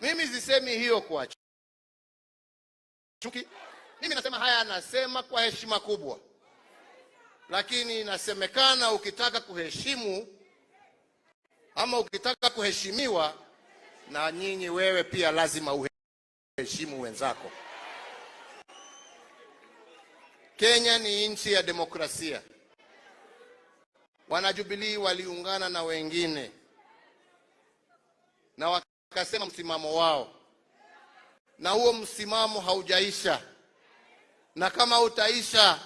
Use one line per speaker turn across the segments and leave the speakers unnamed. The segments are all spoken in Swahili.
Mimi sisemi hiyo kwa chuki. Mimi nasema haya, nasema kwa heshima kubwa, lakini inasemekana ukitaka kuheshimu ama ukitaka kuheshimiwa na nyinyi, wewe pia lazima uheshimu wenzako. Kenya ni nchi ya demokrasia. Wanajubilii waliungana na wengine na wakasema msimamo wao, na huo msimamo haujaisha, na kama utaisha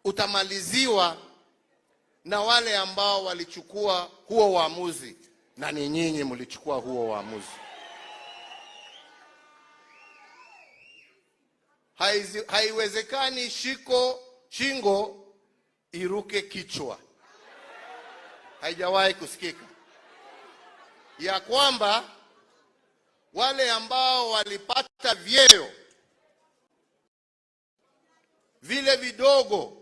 utamaliziwa na wale ambao walichukua huo uamuzi, na ni nyinyi mlichukua huo uamuzi. Haiwezekani shingo iruke kichwa. Haijawahi kusikika ya kwamba wale ambao walipata vyeo vile vidogo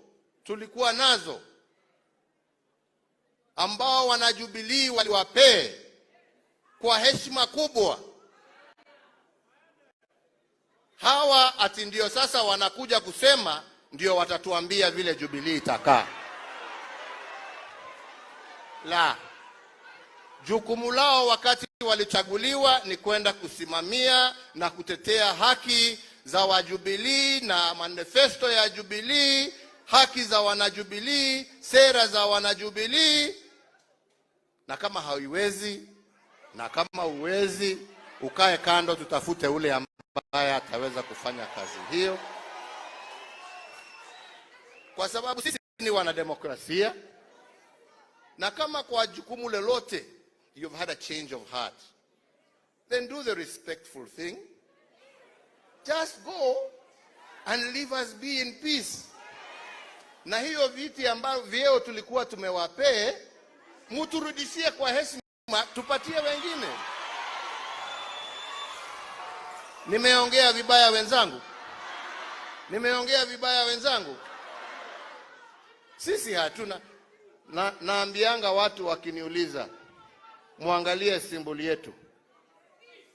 tulikuwa nazo, ambao wanajubilii waliwapee kwa heshima kubwa, hawa ati ndio sasa wanakuja kusema ndio watatuambia vile Jubilee itakaa. La, jukumu lao wakati walichaguliwa ni kwenda kusimamia na kutetea haki za wajubilii na manifesto ya Jubilee, haki za wanajubilii, sera za wanajubilii. Na kama haiwezi, na kama uwezi, ukae kando, tutafute ule ambaye ataweza kufanya kazi hiyo, kwa sababu sisi ni wanademokrasia. Na kama kwa jukumu lolote you've had a change of heart, then do the respectful thing. Just go and leave us be in peace. Na hiyo viti ambavyo vyeo tulikuwa tumewapee, muturudishie kwa heshima, tupatie wengine. Nimeongea vibaya wenzangu? Nimeongea vibaya wenzangu? Sisi hatuna na, naambianga watu wakiniuliza, muangalie simboli yetu.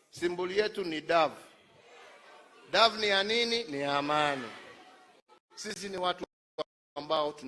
Simboli yetu ni dove. Dove ni ya nini? Ni ya amani. Sisi ni watu ambao tuna